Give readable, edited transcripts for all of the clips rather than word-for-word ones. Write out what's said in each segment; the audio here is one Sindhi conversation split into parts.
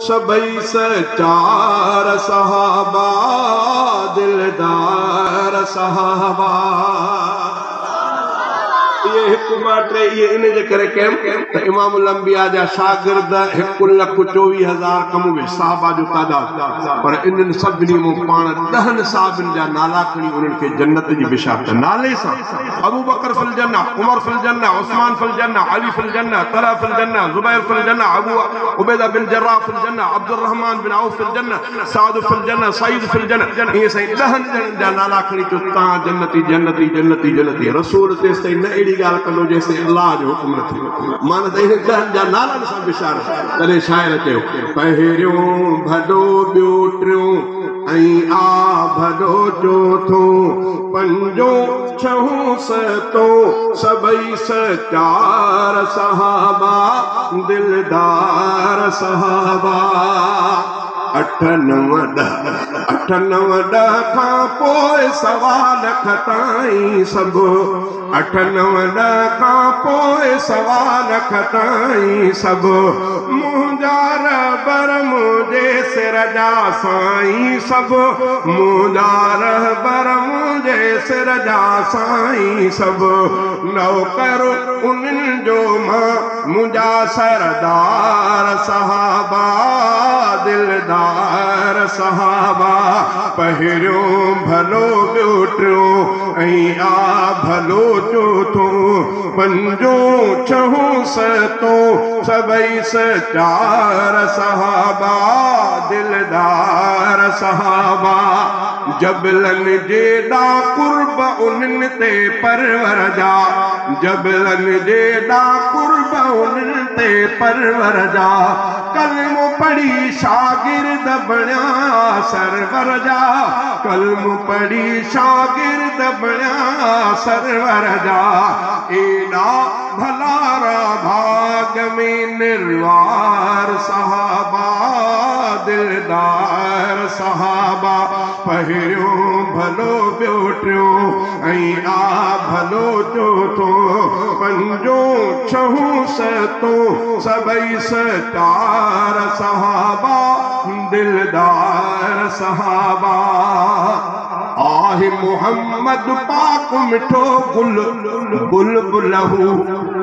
سڀئي سچار صحابه، دلدار صحابه. اهي هڪ ٻه ٽي اهي ان جي ڪري ڪيم ته امام الانبياء جا شاگرد 1,24,000 ڪم به صحابه جو تعداد، پر انهن سڀني مون پاڻ 10 صحابين جا نالا کڻي انهن کي جنت جي بشارت نالي سان، ابو بڪر في الجنه، عمر في الجنه، عثمان في الجنه، علي في الجنه، طلحه في الجنه، زبير في الجنه، ابو عبيده بن جراح في الجنه، عبد الرحمن بن عوف في الجنه، سعد في الجنه، سعيد في الجنه. ائين سائين 10 ڄڻن جا نالا کڻي چيو توهان جنتي جنتي جنتي جنتي. رسول تيستائين نه اهڙي ڳالهه ڪندو جيستائين الله جو حڪم نه ٿئي. معنيٰ ته انهن 10 جا نالن سان بشارت. تڏهن شاعر چيو پهريون ڀلو ٻيو ٽيون ۽ آ ڀلو چوٿون، پنجون ڇهون ستون، سڀئي سچار صحابه، دلدار صحابه. 8 9 10، 8 9 10 کان پوءِ 1.25 لک تائين سڀ، 8 9 10 کان پوءِ 1.25 لک تائين سڀ، منهنجا رهبر منهنجي سر جا سائين سڀ، منهنجا رهبر منهنجي سر جا سائين سڀ، نوڪر انهن جو مان منهنجا سردار صحابه، دلدار صحابه. پهريون ڀلو ٻيو ٽيون ۽ آ ڀلو چوٿون، پنجون ڇهون ستون، سڀئي سچار صحابه، دلدار صحابه. جبلن جيڏا قرب انهن تي پرور جا، جبلن جيڏا قرب انهن تي پرور جا، ڪلمو پڙهي شاگرد بڻيا سرور جا، ڪلمو پڙهي شاگرد بڻيا سرور جا. ايڏا ڀلارا ڀاڳ ۾ نروار صحابه، دلدار صحابه. پهريون ڀلو ٻيو ٽيون ۽ آ ڀلو چوٿون، پنجون ڇهون ستون، سڀئي سچار صحابه، دلدار صحابه. آهي محمد پاڪ مٺو گل بلبلهو،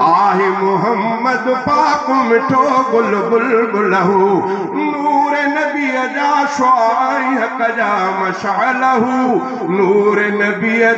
آهي محمد پاڪ مٺو گل بلبلهو، نور نبيءَ جا شعاع حق جا مشعلهو، نور نبيءَ.